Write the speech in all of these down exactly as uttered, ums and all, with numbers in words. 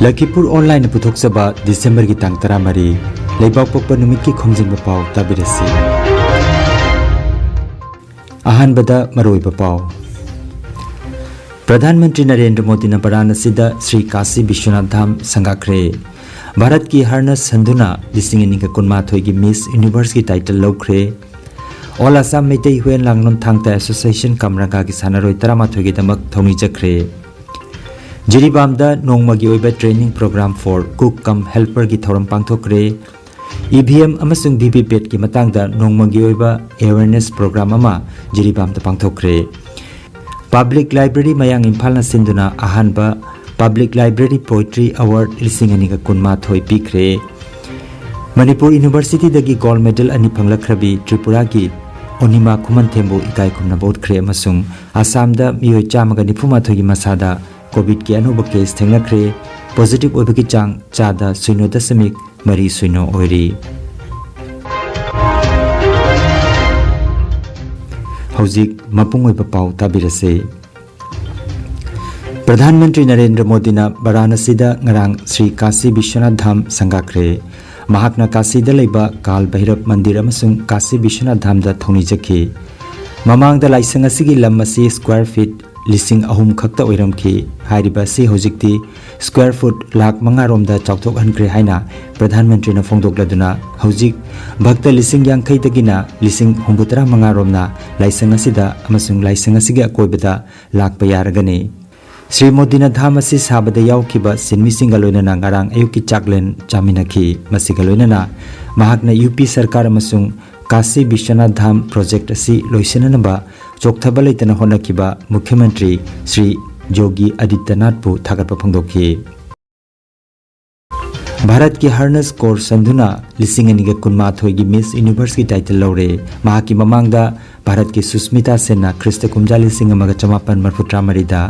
ꯂꯈꯤꯄꯨꯔ ꯑꯣꯟꯂꯥꯏꯟꯅ ꯄꯨꯊꯣꯛꯆꯕ ꯗꯤꯁꯦꯝꯕꯔꯒꯤ ꯇꯥꯡ ꯇꯔꯥꯃꯔꯤ, ꯂꯩꯕꯥꯛꯄꯣꯛꯄ ꯅꯨꯃꯤꯠꯀꯤ ꯈꯣꯝꯖꯤꯟꯕ ꯄꯥꯎ ꯇꯥꯕꯤꯔꯁꯤ꯫ ꯑꯍꯥꯟꯕꯗ ꯃꯔꯨꯑꯣꯏꯕ ꯄꯥꯎ꯫ ꯄ꯭ꯔꯙꯥꯟ ꯃꯟꯇ꯭ꯔꯤ ꯅꯔꯦꯟꯗ꯭ꯔ ꯃꯣꯗꯤꯅ ꯕꯔꯥꯅꯁꯤꯗ ꯁ꯭ꯔꯤ ꯀꯥꯁꯤ ꯕꯤꯁ꯭ꯋꯅꯥꯊ ꯙꯥꯝ ꯁꯪꯒꯥꯈ꯭ꯔꯦ꯫ ꯚꯥꯔꯠꯀꯤ ꯍꯔꯅꯁ ꯁꯟꯙꯨꯅ ꯂꯤꯁꯤꯡ ꯑꯅꯤꯒ ꯀꯨꯟꯃꯥꯊꯣꯏꯒꯤ ꯃꯤꯁ ꯌꯨꯅꯤꯚꯔꯁꯀꯤ ꯇꯥꯏꯇꯜ ꯂꯧꯈ꯭ꯔꯦ꯫ ꯑꯣꯜ ꯑꯁꯥꯝ ꯃꯩꯇꯩ ꯍꯨꯌꯦꯟ ꯂꯥꯡꯂꯣꯟ ꯊꯥꯡ ꯇꯥ ꯑꯦꯁꯣꯁꯤꯌꯦꯁꯟ ꯀꯝ ꯔꯪꯒꯥꯒꯤ ꯁꯥꯟꯅꯔꯣꯏ ꯇꯔꯥꯃꯥꯊꯣꯏꯒꯤꯗꯃꯛ ꯊꯧꯅꯤ ꯆꯠꯈ꯭ꯔꯦ꯫ ꯖꯤꯔꯤꯕꯥꯝꯗ ꯅꯣꯡꯃꯒꯤ ꯑꯣꯏꯕ training program for cook cum helper ꯒꯤ ꯊꯧꯔꯝ ꯄꯥꯡꯊꯣꯛꯈ꯭ꯔꯦ꯫ ꯏ ꯚꯤ ꯑꯦꯝ ꯑꯃꯁꯨꯡ ꯚꯤ ꯚꯤ ꯄꯦꯠꯀꯤ ꯃꯇꯥꯡꯗ ꯅꯣꯡꯃꯒꯤ ꯑꯣꯏꯕ awareness program ꯑꯃ ꯖꯤꯔꯤꯕꯥꯝꯗ ꯄꯥꯡꯊꯣꯛꯈ꯭ꯔꯦ꯫ ꯄꯕ꯭ꯂꯤꯛ ꯂꯥꯏꯕ꯭ꯔꯦꯔꯤ ꯃꯌꯥꯡ ꯏꯝꯐꯥꯜꯅ ꯁꯤꯟꯗꯨꯅ ꯑꯍꯥꯟꯕ ꯄꯕ꯭ꯂꯤꯛ ꯂꯥꯏꯕ꯭ꯔꯦꯔꯤ ꯄꯣꯏꯇ꯭ꯔꯤ ꯑꯦꯋꯥꯔꯗ ꯂꯤꯁꯤꯡ ꯑꯅꯤꯒ ꯀꯨꯟꯃꯥꯊꯣꯏ ꯄꯤꯈ꯭ꯔꯦ꯫ ꯃꯅꯤꯄꯨꯔ ꯌꯨꯅꯤꯚꯔꯁꯤꯇꯤꯗꯒꯤ ꯒꯣꯜꯗ ꯃꯦꯗꯜ ꯑꯅꯤ ꯐꯪꯂꯛꯈ꯭ꯔꯕꯤ ꯇ꯭ꯔꯤꯄꯨꯔꯥꯒꯤ ꯑꯣꯅꯤꯃꯥ ꯈꯨꯃꯟꯊꯦꯝꯕꯨ ꯏꯀꯥꯏ ꯈꯨꯝꯅꯕ ꯎꯠꯈ꯭ꯔꯦ ꯑꯃꯁꯨꯡ ꯑꯁꯥꯝꯗ ꯃꯤꯑꯣꯏ ꯆꯥꯝꯃꯒ ꯅꯤꯐꯨ ꯃꯥꯊꯣꯏꯒꯤ ꯃꯁꯥꯗ ꯀꯣꯚꯤꯗꯀꯤ ꯑꯅꯧꯕ ꯀꯦꯁ ꯊꯦꯡꯅꯈ꯭ꯔꯦ꯫ ꯄꯣꯖꯤꯇꯤꯚ ꯑꯣꯏꯕꯒꯤ ꯆꯥꯡ ꯆꯥꯗ ꯁꯤꯅꯣ ꯗꯁꯃꯤꯛ ꯃꯔꯤ ꯁꯤꯅꯣ ꯑꯣꯏꯔꯤ꯫ ꯍꯧꯖꯤꯛ ꯃꯄꯨꯡ ꯑꯣꯏꯕ ꯄꯥꯎ ꯇꯥꯕꯤꯔꯁꯦ꯫ ꯄ꯭ꯔꯙꯥꯟ ꯃꯟꯇ꯭ꯔꯤ ꯅꯔꯦꯟꯗ꯭ꯔ ꯃꯣꯗꯤꯅ ꯕꯔꯥꯅꯁꯤꯗ ꯉꯔꯥꯡ ꯁ꯭ꯔꯤ ꯀꯥꯁꯤ ꯕꯤꯁ꯭ꯋꯅꯥꯊ ꯙꯥꯝ ꯁꯪꯒꯥꯈ꯭ꯔꯦ꯫ ꯃꯍꯥꯛꯅ ꯀꯥꯁꯤꯗ ꯂꯩꯕ ꯀꯥꯜ ꯚꯩꯔꯕ ꯃꯟꯗꯤꯔ ꯑꯃꯁꯨꯡ ꯀꯥꯁꯤ ꯕꯤꯁ꯭ꯋꯅꯥꯊ ꯙꯥꯝꯗ ꯊꯧꯅꯤ ꯆꯠꯈꯤ꯫ ꯃꯃꯥꯡꯗ ꯂꯥꯏꯁꯪ ꯑꯁꯤꯒꯤ ꯂꯝ ꯑꯁꯤ square feet ꯂꯤꯁꯤꯡ ꯑꯍꯨꯝ ꯈꯛꯇ ꯑꯣꯏꯔꯝꯈꯤ꯫ ꯍꯥꯏꯔꯤꯕ ꯑꯁꯤ ꯍꯧꯖꯤꯛꯇꯤ square foot ꯂꯥꯈ ꯃꯉꯥ ꯔꯣꯝꯗ ꯆꯥꯎꯊꯣꯛꯍꯟꯈ꯭ꯔꯦ ꯍꯥꯏꯅ ꯄ꯭ꯔꯙꯥꯟ ꯃꯟꯇ꯭ꯔꯤꯅ ꯐꯣꯡꯗꯣꯛꯂꯗꯨꯅ, ꯍꯧꯖꯤꯛ ꯚꯛꯇ ꯂꯤꯁꯤꯡ ꯌꯥꯡꯈꯩꯗꯒꯤꯅ ꯂꯤꯁꯤꯡ ꯍꯨꯝꯐꯨꯇꯔꯥ ꯃꯉꯥ ꯔꯣꯝꯅ ꯂꯥꯏꯁꯪ ꯑꯁꯤꯗ ꯑꯃꯁꯨꯡ ꯂꯥꯏꯁꯪ ꯑꯁꯤꯒꯤ ꯑꯀꯣꯏꯕꯗ ꯂꯥꯛꯄ ꯌꯥꯔꯒꯅꯤ꯫ ꯁ꯭ꯔꯤ ꯃꯣꯗꯤꯅ ꯙꯥꯝ ꯑꯁꯤ ꯁꯥꯕꯗ ꯌꯥꯎꯈꯤꯕ ꯁꯤꯟꯃꯤꯁꯤꯡꯒ ꯂꯣꯏꯅꯅ ꯉꯔꯥꯡ ꯑꯌꯨꯛꯀꯤ ꯆꯥꯛꯂꯦꯟ ꯆꯥꯃꯤꯟꯅꯈꯤ꯫ ꯃꯁꯤꯒ ꯂꯣꯏꯅꯅ ꯃꯍꯥꯛꯅ ꯌꯨ ꯄꯤ ꯁꯔꯀꯥꯔ ꯑꯃꯁꯨꯡ ꯀꯥꯁꯤ ꯕꯤꯁ꯭ꯋꯅꯥꯊ ꯙꯥꯝ ꯄ꯭ꯔꯣꯖꯦꯛꯠ ꯑꯁꯤ ꯂꯣꯏꯁꯤꯟꯅꯅꯕ ꯆꯣꯛꯊꯕ ꯂꯩꯇꯅ ꯍꯣꯠꯅꯈꯤꯕ ꯃꯨꯈ꯭ꯌ ꯃꯟꯇ꯭ꯔꯤ ꯁ꯭ꯔꯤ ꯌꯣꯒꯤ ꯑꯗꯤꯇ꯭ꯌꯅꯥꯊꯄꯨ ꯊꯥꯒꯠꯄ ꯐꯣꯡꯗꯣꯛꯈꯤ꯫ ꯚꯥꯔꯠꯀꯤ ꯍꯔꯅꯁ ꯀꯧꯔ ꯁꯟꯙꯨꯅ ꯂꯤꯁꯤꯡ ꯑꯅꯤꯒ ꯀꯨꯟꯃꯥꯊꯣꯏꯒꯤ ꯃꯤꯁ ꯌꯨꯅꯤꯚꯔꯁꯀꯤ ꯇꯥꯏꯇꯜ ꯂꯧꯔꯦ꯫ ꯃꯍꯥꯛꯀꯤ ꯃꯃꯥꯡꯗ ꯚꯥꯔꯠꯀꯤ ꯁꯨꯁꯃꯤꯇꯥ ꯁꯦꯟꯅ ꯈ꯭ꯔꯤꯁꯇ ꯀꯨꯝꯖꯥ ꯂꯤꯁꯤꯡ ꯑꯃꯒ ꯆꯃꯥꯄꯟ ꯃꯔꯤꯐꯨꯇꯔꯥ ꯃꯔꯤꯗ,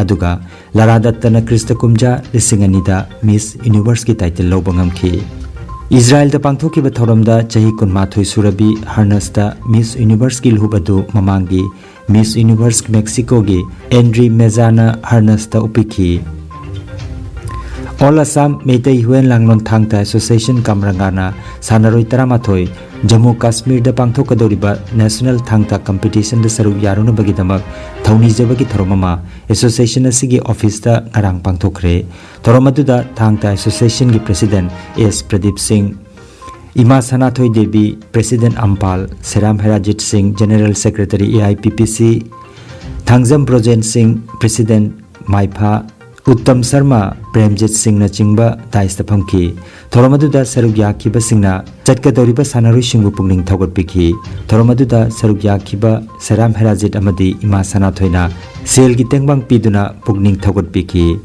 ꯑꯗꯨꯒ ꯂꯥꯔꯥ ꯗꯠꯇꯅ ꯈ꯭ꯔꯤꯁꯇ ꯀꯨꯝꯖꯥ ꯂꯤꯁꯤꯡ ꯑꯅꯤꯗ ꯃꯤꯁ ꯌꯨꯅꯤꯚꯔꯁꯀꯤ ꯇꯥꯏꯇꯜ ꯂꯧꯕ ꯉꯝꯈꯤ꯫ ꯏꯖꯔꯥꯏꯜꯗ ꯄꯥꯡꯊꯣꯛꯈꯤꯕ ꯊꯧꯔꯝꯗ ꯆꯍꯤ ꯀꯨꯟꯃꯥꯊꯣꯏ ꯁꯨꯔꯕꯤ ꯍꯔꯅꯁꯇ ꯃꯤꯁ ꯌꯨꯅꯤꯚꯔꯁꯀꯤ ꯂꯨꯍꯨꯞ ꯑꯗꯨ ꯃꯃꯥꯡꯒꯤ ꯃꯤꯁ universe ꯃꯦꯛꯁꯤꯀꯣꯒꯤ ꯑꯦꯟꯗ꯭ꯔꯤ ꯃꯦꯖꯥꯅ ꯍꯔꯅꯁꯇ ꯎꯞꯄꯤꯈꯤ꯫ All Assam Meitei Huen Langlon Thangta Association Kamrangana ꯁꯥꯟꯅꯔꯣꯏ ꯇꯔꯥꯃꯥꯊꯣꯏ ꯖꯝꯃꯨ ꯀꯥꯁꯃꯤꯔꯗ ꯄꯥꯡꯊꯣꯛꯀꯗꯧꯔꯤꯕ National Thangta Competitionꯗ ꯁꯔꯨꯛ ꯌꯥꯔꯨꯅꯕꯒꯤꯗꯃꯛ ꯊꯧꯅꯤꯖꯕꯒꯤ ꯊꯧꯔꯝ ꯑꯃ association ꯑꯁꯤꯒꯤ officeꯇ ꯉꯔꯥꯡ ꯄꯥꯡꯊꯣꯛꯈ꯭ꯔꯦ꯫ ꯊꯧꯔꯝ ꯑꯗꯨꯗ Thangta Associationꯒꯤ President S ꯄ꯭ꯔꯗꯤꯞ ꯁꯤꯡ, ꯏꯃꯥ ꯁꯅꯥꯊꯣꯏ ꯗꯦꯕꯤ, President ꯑꯝꯄꯥꯜ, ꯁꯦꯔꯥꯝ ꯍꯦꯔꯥꯖꯤꯠ ꯁꯤꯡ, General Secretary A I P P C, Thangjam Brojen ꯁꯤꯡ, President ꯃꯥꯏꯐꯥ, ꯎꯠꯇꯝ ꯁꯔꯃ, ꯄ꯭ꯔꯦꯝꯖꯤꯠ ꯁꯤꯡꯅꯆꯤꯡꯕ dais ꯐꯝꯈꯤ꯫ ꯊꯧꯔꯝ ꯑꯗꯨꯗ ꯁꯔꯨꯛ ꯌꯥꯈꯤꯕꯁꯤꯡꯅ ꯆꯠꯀꯗꯧꯔꯤꯕ ꯁꯥꯟꯅꯔꯣꯏꯁꯤꯡꯕꯨ ꯄꯨꯛꯅꯤꯡ ꯊꯧꯒꯠꯄꯤꯈꯤ꯫ ꯊꯧꯔꯝ ꯑꯗꯨꯗ ꯁꯔꯨꯛ ꯌꯥꯈꯤꯕ ꯁꯦꯔꯥꯝ ꯍꯦꯔꯥꯖꯤꯠ ꯑꯃꯗꯤ ꯏꯃꯥ ꯁꯅꯥꯊꯣꯏꯅ ꯁꯦꯜꯒꯤ ꯇꯦꯡꯕꯥꯡ ꯄꯤꯗꯨꯅ ꯄꯨꯛꯅꯤꯡ ꯊꯧꯒꯠꯄꯤꯈꯤ꯫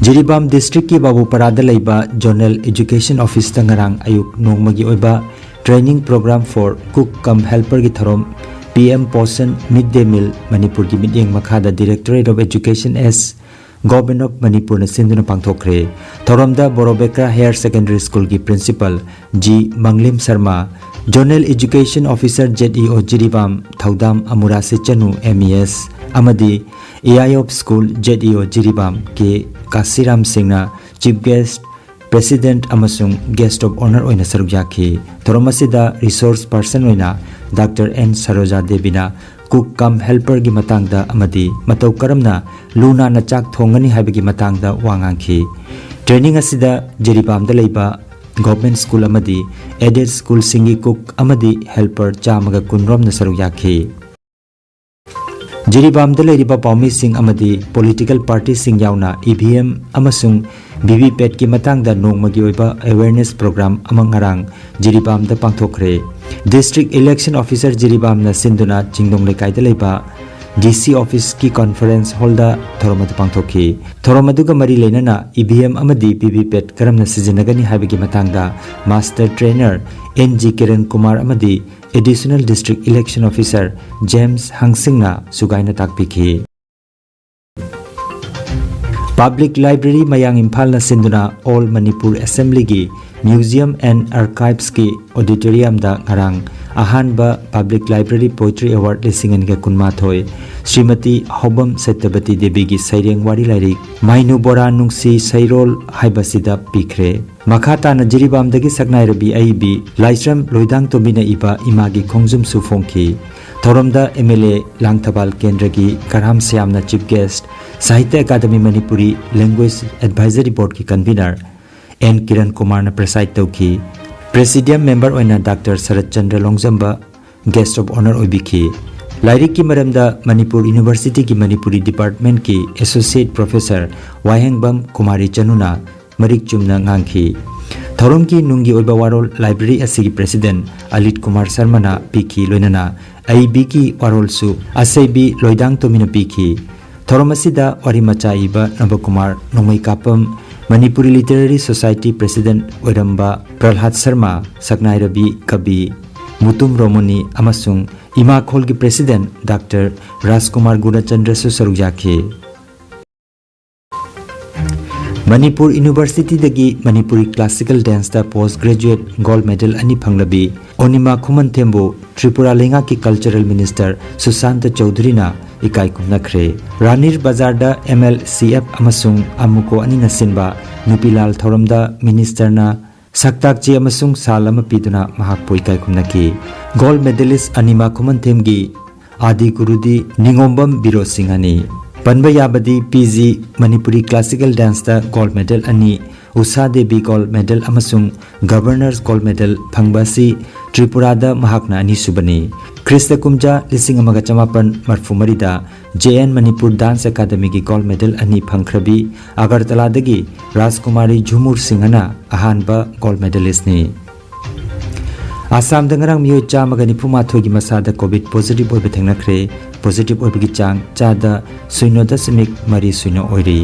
ꯖꯤꯔꯤꯕꯥꯝ districtꯀꯤ ꯕꯥꯕꯨꯄꯔꯥꯗ ꯂꯩꯕ Zonal Education Officeꯇ ꯉꯔꯥꯡ ꯑꯌꯨꯛ ꯅꯣꯡꯃꯒꯤ ꯑꯣꯏꯕ Training Program for Cook cum Helperꯒꯤ ꯊꯧꯔꯝ P M Poshan Mid Day Meal ꯃꯅꯤꯄꯨꯔꯒꯤ ꯃꯤꯠꯌꯦꯡ ꯃꯈꯥꯗ Directorate of Education S, Government of Manipurꯅ ꯁꯤꯟꯗꯨꯅ ꯄꯥꯡꯊꯣꯛꯈ꯭ꯔꯦ꯫ ꯊꯧꯔꯝꯗ ꯕꯣꯔꯣꯕꯦꯀ꯭ꯔꯥ Higher Secondary Schoolꯒꯤ Principal G ꯃꯪꯂꯤꯝ Sharma, Zonal Education Officer Z E O Jiribam ꯊꯧꯗꯥꯝ ꯑꯃꯨꯔꯥ ꯁꯤꯆꯅꯨ M E S ꯑꯃꯗꯤ A I of School Z E O Jiribam K ꯀꯥꯁꯤꯔꯥꯝ ꯁꯤꯡꯅ Chief Guest, President ꯑꯃꯁꯨꯡ Guest of Honour ꯑꯣꯏꯅ ꯁꯔꯨꯛ ꯌꯥꯈꯤ꯫ ꯊꯧꯔꯝ ꯑꯁꯤꯗ Resource Person ꯑꯣꯏꯅ Doctor N ꯁꯔꯣꯖꯥ ꯗꯦꯕꯤꯅ Cook cum Helperꯒꯤ ꯃꯇꯥꯡꯗ ꯑꯃꯗꯤ ꯃꯇꯧ ꯀꯔꯝꯅ ꯂꯨ ꯅꯥꯟꯅ ꯆꯥꯛ ꯊꯣꯡꯒꯅꯤ ꯍꯥꯏꯕꯒꯤ ꯃꯇꯥꯡꯗ ꯋꯥ ꯉꯥꯡꯈꯤ꯫ Training ꯑꯁꯤꯗ ꯖꯤꯔꯤꯕꯥꯝꯗ ꯂꯩꯕ Government School ꯑꯃꯗꯤ Aided Schoolꯁꯤꯡꯒꯤ cook ꯑꯃꯗꯤ helper ꯆꯥꯝꯃꯒ ꯀꯨꯟ ꯔꯣꯝꯅ ꯁꯔꯨꯛ ꯌꯥꯈꯤ꯫ ꯖꯤꯔꯤꯕꯥꯝꯗ ꯂꯩꯔꯤꯕ ꯄꯥꯎꯃꯤꯁꯤꯡ ꯑꯃꯗꯤ political partyꯁꯤꯡ ꯌꯥꯎꯅ E V M ꯑꯃꯁꯨꯡ V V Patꯀꯤ ꯃꯇꯥꯡꯗ ꯅꯣꯡꯃꯒꯤ ꯑꯣꯏꯕ awareness program ꯑꯃ ꯉꯔꯥꯡ ꯖꯤꯔꯤꯕꯥꯝꯗ ꯄꯥꯡꯊꯣꯛꯈ꯭ꯔꯦ꯫ District Election Officer ꯖꯤꯔꯤꯕꯥꯝꯅ ꯁꯤꯟꯗꯨꯅ ꯆꯤꯡꯗꯣꯡ ꯂꯩꯀꯥꯏꯗ ꯂꯩꯕ D C officeꯀꯤ conference hallꯗ ꯊꯧꯔꯝ ꯑꯗꯨ ꯄꯥꯡꯊꯣꯛꯈꯤ꯫ ꯊꯧꯔꯝ ꯑꯗꯨꯒ ꯃꯔꯤ ꯂꯩꯅꯅ E V M ꯑꯃꯗꯤ V V Pat ꯀꯔꯝꯅ ꯁꯤꯖꯤꯟꯅꯒꯅꯤ ꯍꯥꯏꯕꯒꯤ ꯃꯇꯥꯡꯗ Master Trainer N G Kiran Kumar ꯑꯃꯗꯤ Additional District Election Officer James ꯍꯪꯁꯤꯡꯅ ꯁꯨꯒꯥꯏꯅ ꯇꯥꯛꯄꯤꯈꯤ꯫ Public Library ꯃꯌꯥꯡ ꯏꯝꯐꯥꯜꯅ ꯁꯤꯟꯗꯨꯅ All Manipur Assemblyꯒꯤ Museum and Archivesꯀꯤ auditoriumꯗ ꯉꯔꯥꯡ ꯑꯍꯥꯟꯕ Public Library Poetry Award ꯂꯤꯁꯤꯡ ꯑꯅꯤꯒ ꯀꯨꯟꯃꯥꯊꯣꯏ, ꯁ꯭ꯔꯤꯃꯇꯤ ꯍꯧꯕꯝ ꯁꯇ꯭ꯌꯕꯇꯤ ꯗꯦꯕꯤꯒꯤ ꯁꯩꯔꯦꯡ ꯋꯥꯔꯤ ꯂꯥꯏꯔꯤꯛ ꯃꯥꯏꯅꯨ ꯕꯣꯔꯥ ꯅꯨꯡꯁꯤ ꯁꯩꯔꯣꯜ ꯍꯥꯏꯕꯁꯤꯗ ꯄꯤꯈ꯭ꯔꯦ꯫ ꯃꯈꯥ ꯇꯥꯅ ꯖꯤꯔꯤꯕꯥꯝꯗꯒꯤ ꯁꯛꯅꯥꯏꯔꯕꯤ ꯑꯏꯕꯤ ꯂꯥꯏꯁ꯭ꯔꯝ ꯂꯣꯏꯗꯥꯡꯇꯣꯝꯕꯤꯅ ꯏꯕ ꯏꯃꯥꯒꯤ ꯈꯣꯡꯖꯨꯝꯁꯨ ꯐꯣꯡꯈꯤ꯫ ꯊꯧꯔꯝꯗ ꯑꯦꯝ ꯑꯦꯜ ꯑꯦ ꯂꯥꯡꯊꯕꯥꯜ ꯀꯦꯟꯗ꯭ꯔꯒꯤ ꯀꯔꯥꯝ ꯁꯌꯥꯝꯅ chief guest, Sahitya academy Manipuri language advisory boardꯀꯤ convener ꯑꯦꯟ ꯀꯤꯔꯟ ꯀꯨꯃꯥꯔꯅ preside ꯇꯧꯈꯤ꯫ Presidium member ꯑꯣꯏꯅ ꯗꯥꯛꯇꯔ ꯁꯔꯠ ꯆꯟꯗ꯭ꯔ ꯂꯣꯡꯖꯝꯕ guest of honour ꯑꯣꯏꯕꯤꯈꯤ꯫ ꯂꯥꯏꯔꯤꯛꯀꯤ ꯃꯔꯝꯗ ꯃꯅꯤꯄꯨꯔ Universityꯒꯤ ꯃꯅꯤꯄꯨꯔꯤ departmentꯀꯤ associate professor ꯋꯥꯍꯦꯡꯕꯝ ꯀꯨꯃꯥꯔꯤ ꯆꯅꯨꯅ ꯃꯔꯤꯛ ꯆꯨꯝꯅ ꯉꯥꯡꯈꯤ꯫ ꯊꯧꯔꯝꯒꯤ ꯅꯨꯡꯒꯤ ꯑꯣꯏꯕ ꯋꯥꯔꯣꯜ library ꯑꯁꯤꯒꯤ president ꯑꯂꯤꯠ ꯀꯨꯃꯥꯔ ꯁꯔꯃꯅ ꯄꯤꯈꯤ, ꯂꯣꯏꯅꯅ ꯑꯏꯕꯤꯒꯤ ꯋꯥꯔꯣꯜꯁꯨ ꯑꯁꯩꯕꯤ ꯂꯣꯏꯗꯥꯡꯇꯣꯝꯕꯤꯅ ꯄꯤꯈꯤ꯫ ꯊꯧꯔꯝ ꯑꯁꯤꯗ ꯋꯥꯔꯤ ꯃꯆꯥ ꯏꯕ ꯅꯕꯀꯨꯃꯥꯔ ꯅꯣꯡꯃꯩꯀꯥꯄꯝ, ꯃꯅꯤꯄꯨꯔꯤ Literary Society president ꯑꯣꯏꯔꯝꯕ ꯄ꯭ꯔꯜꯍꯥꯗ ꯁꯔꯃ, ꯁꯛꯅꯥꯏꯔꯕꯤ ꯀꯕꯤ ꯃꯨꯇꯨꯝ ꯔꯣꯃꯣꯅꯤ ꯑꯃꯁꯨꯡ ꯏꯃꯥꯈꯣꯜꯒꯤ president ꯗꯥꯛꯇꯔ ꯔꯥꯖꯀꯨꯃꯥꯔ ꯒꯨꯔꯆꯟꯗ꯭ꯔꯁꯨ ꯁꯔꯨꯛ ꯌꯥꯈꯤ꯫ Manipur Universityꯗꯒꯤ Manipuri classical danceꯇ post graduate gold medal ꯑꯅꯤ ꯐꯪꯂꯕꯤ ꯑꯣꯅꯤꯃꯥ ꯈꯨꯃꯟꯊꯦꯝꯕꯨ ꯇ꯭ꯔꯤꯄꯨꯔꯥ ꯂꯩꯉꯥꯛꯀꯤ cultural minister ꯁꯨꯁꯥꯟꯇ ꯆꯧꯙꯨꯔꯤꯅ ꯏꯀꯥꯏ ꯈꯨꯝꯅꯈ꯭ꯔꯦ꯫ ꯔꯥꯅꯤꯔ ꯕꯖꯥꯔꯗ M L C F ꯑꯃꯁꯨꯡ ꯑꯃꯨꯀꯣ ꯑꯅꯤꯅ ꯁꯤꯟꯕ ꯅꯨꯄꯤ ꯂꯥꯜ ꯊꯧꯔꯝꯗ ministerꯅ ꯁꯛꯇꯥꯛ ꯆꯦ ꯑꯃꯁꯨꯡ ꯁꯥꯜ ꯑꯃ ꯄꯤꯗꯨꯅ ꯃꯍꯥꯛꯄꯨ ꯏꯀꯥꯏ ꯈꯨꯝꯅꯈꯤ꯫ Gold medalist ꯑꯅꯤꯃꯥ ꯈꯨꯃꯟꯊꯦꯝꯒꯤ ꯑꯥꯗꯤ ꯒꯨꯔꯨꯗꯤ ꯅꯤꯉꯣꯝꯕꯝ ꯕꯤꯔꯣ ꯁꯤꯡꯍꯅꯤ꯫ ꯄꯟꯕ ꯌꯥꯕꯗꯤ P G Manipuri classical danceꯇ gold medal ꯑꯅꯤ, ꯎꯁꯥ ꯗꯦꯕꯤ gold medal ꯑꯃꯁꯨꯡ Governor's gold medal ꯐꯪꯕ ꯑꯁꯤ ꯇ꯭ꯔꯤꯄꯨꯔꯥꯗ ꯃꯍꯥꯛꯅ ꯑꯅꯤꯁꯨꯕꯅꯤ꯫ ꯈ꯭ꯔꯤꯁꯇ ꯀꯨꯝꯖꯥ ꯂꯤꯁꯤꯡ ꯑꯃꯒ ꯆꯃꯥꯄꯟ ꯃꯔꯐꯨ ꯃꯔꯤꯗ J N Manipur Dance Academyꯒꯤ gold medal ꯑꯅꯤ ꯐꯪꯈ꯭ꯔꯕꯤ ꯑꯒꯔꯇꯂꯥꯗꯒꯤ ꯔꯥꯖꯀꯨꯃꯥꯔꯤ ꯖꯨꯃꯨꯔ ꯁꯤꯡꯍꯅ ꯑꯍꯥꯟꯕ gold medalistꯅꯤ꯫ ꯑꯁꯥꯝꯗ ꯉꯔꯥꯡ ꯃꯤꯑꯣꯏ ꯆꯥꯝꯃꯒ ꯅꯤꯐꯨ ꯃꯥꯊꯣꯏꯒꯤ ꯃꯁꯥꯗ COVID positive ꯑꯣꯏꯕ ꯊꯦꯡꯅꯈ꯭ꯔꯦ꯫ Positive ꯑꯣꯏꯕꯒꯤ ꯆꯥꯡ ꯆꯥꯗ ꯁꯤꯅꯣ ꯗꯁꯃꯤꯛ ꯃꯔꯤ ꯁꯤꯅꯣ ꯑꯣꯏꯔꯤ꯫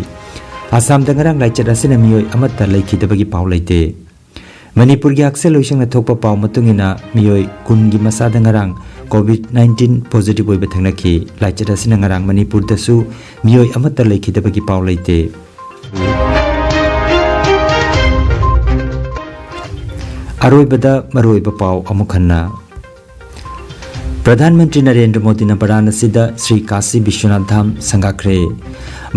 ꯑꯁꯥꯝꯗ ꯉꯔꯥꯡ ꯂꯥꯏꯆꯠ ꯑꯁꯤꯅ ꯃꯤꯑꯣꯏ ꯑꯃꯠꯇ ꯂꯩꯈꯤꯗꯕꯒꯤ ꯄꯥꯎ ꯂꯩꯇꯦ꯫ ꯃꯅꯤꯄꯨꯔꯒꯤ ꯍꯛꯁꯦꯜ ꯂꯣꯏꯁꯪꯅ ꯊꯣꯛꯄ ꯄꯥꯎ ꯃꯇꯨꯡ ꯏꯟꯅ ꯃꯤꯑꯣꯏ ꯀꯨꯟꯒꯤ ꯃꯁꯥꯗ ꯉꯔꯥꯡ COVID nineteen positive ꯑꯣꯏꯕ ꯊꯦꯡꯅꯈꯤ꯫ ꯂꯥꯏꯆꯠ ꯑꯁꯤꯅ ꯉꯔꯥꯡ ꯃꯅꯤꯄꯨꯔꯗꯁꯨ ꯃꯤꯑꯣꯏ ꯑꯃꯠꯇ ꯂꯩꯈꯤꯗꯕꯒꯤ ꯄꯥꯎ ꯂꯩꯇꯦ꯫ ꯑꯔꯣꯏꯕꯗ ꯃꯔꯨꯑꯣꯏꯕ ꯄꯥꯎ ꯑꯃꯨꯛ ꯍꯟꯅ꯫ ꯄ꯭ꯔꯙꯥꯟ ꯃꯟꯇ꯭ꯔꯤ ꯅꯔꯦꯟꯗ꯭ꯔ ꯃꯣꯗꯤꯅ ꯚꯥꯔꯥꯅꯁꯤꯗ ꯁ꯭ꯔꯤ ꯀꯥꯁꯤ ꯕꯤꯁ꯭ꯋꯅꯥꯊ ꯙꯥꯝ ꯁꯪꯒꯥꯈ꯭ꯔꯦ꯫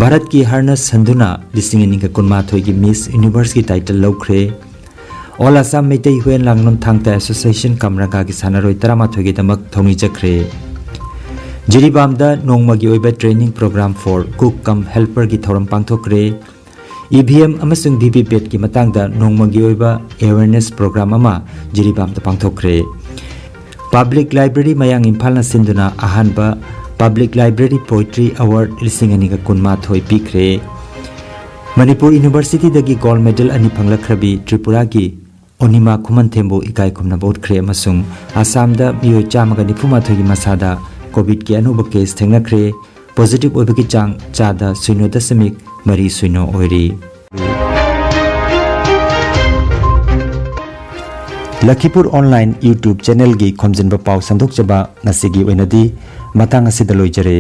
ꯚꯥꯔꯠꯀꯤ ꯍꯔꯅꯁ ꯁꯟꯙꯨꯅ ꯂꯤꯁꯤꯡ ꯑꯅꯤꯒ ꯀꯨꯟꯃꯥꯊꯣꯏꯒꯤ ꯃꯤꯁ ꯌꯨꯅꯤꯚꯔꯁꯀꯤ ꯇꯥꯏꯇꯜ ꯂꯧꯈ꯭ꯔꯦ꯫ ꯑꯣꯜ ꯑꯁꯥꯝ ꯃꯩꯇꯩ ꯍꯨꯌꯦꯟ ꯂꯥꯡꯂꯣꯟ ꯊꯥꯡ ꯇꯥ ꯑꯦꯁꯣꯁꯤꯌꯦꯁꯟ ꯀꯝ ꯔꯒꯥꯒꯤ ꯁꯥꯟꯅꯔꯣꯏ ꯇꯔꯥꯃꯥꯊꯣꯏꯒꯤꯗꯃꯛ ꯊꯧꯅꯤꯖꯈ꯭ꯔꯦ꯫ ꯖꯤꯔꯤꯕꯥꯝꯗ ꯅꯣꯡꯃꯒꯤ ꯑꯣꯏꯕ training program for cook cum helperꯒꯤ ꯊꯧꯔꯝ ꯄꯥꯡꯊꯣꯛꯈ꯭ꯔꯦ꯫ ꯏ ꯚꯤ ꯑꯦꯝ ꯑꯃꯁꯨꯡ ꯚꯤ ꯚꯤ ꯄꯦꯠꯀꯤ ꯃꯇꯥꯡꯗ ꯅꯣꯡꯃꯒꯤ ꯑꯣꯏꯕ awareness program ꯑꯃ ꯖꯤꯔꯤꯕꯥꯝꯗ ꯄꯥꯡꯊꯣꯛꯈ꯭ꯔꯦ꯫ Public Library ꯃꯌꯥꯡ ꯏꯝꯐꯥꯜꯅ ꯁꯤꯟꯗꯨꯅ ꯑꯍꯥꯟꯕ Public Library Poetry Award ꯂꯤꯁꯤꯡ ꯑꯅꯤꯒ ꯀꯨꯟꯃꯥꯊꯣꯏ ꯄꯤꯈ꯭ꯔꯦ꯫ ꯃꯅꯤꯄꯨꯔ ꯌꯨꯅꯤꯚꯔꯁꯤꯇꯤꯗꯒꯤ gold medal ꯑꯅꯤ ꯐꯪꯂꯛꯈ꯭ꯔꯕꯤ ꯇ꯭ꯔꯤꯄꯨꯔꯥꯒꯤ ꯑꯣꯅꯤꯃꯥ ꯈꯨꯃꯟꯊꯦꯝꯕꯨ ꯏꯀꯥꯏ ꯈꯨꯝꯅꯕ ꯎꯠꯈ꯭ꯔꯦ ꯑꯃꯁꯨꯡ ꯑꯁꯥꯝꯗ ꯃꯤꯑꯣꯏ ꯆꯥꯝꯃꯒ ꯅꯤꯐꯨ ꯃꯥꯊꯣꯏꯒꯤ ꯃꯁꯥꯗ ꯀꯣꯚꯤꯗꯀꯤ ꯑꯅꯧꯕ ꯀꯦꯁ ꯊꯦꯡꯅꯈ꯭ꯔꯦ꯫ Positive ꯑꯣꯏꯕꯒꯤ ꯆꯥꯡ ꯆꯥꯗ ꯁꯤꯅꯣ ꯗꯁꯃꯤꯛ ꯃꯔꯤ ꯁꯤꯅꯣ ꯑꯣꯏꯔꯤ꯫ ꯂꯈꯤꯄꯨꯔ online YouTube channelꯒꯤ ꯈꯣꯝꯖꯤꯟꯕ ꯄꯥꯎ ꯁꯟꯗꯣꯛꯆꯕ ꯉꯁꯤꯒꯤ ꯑꯣꯏꯅꯗꯤ ꯃꯇꯥꯡ ꯑꯁꯤꯗ ꯂꯣꯏꯖꯔꯦ꯫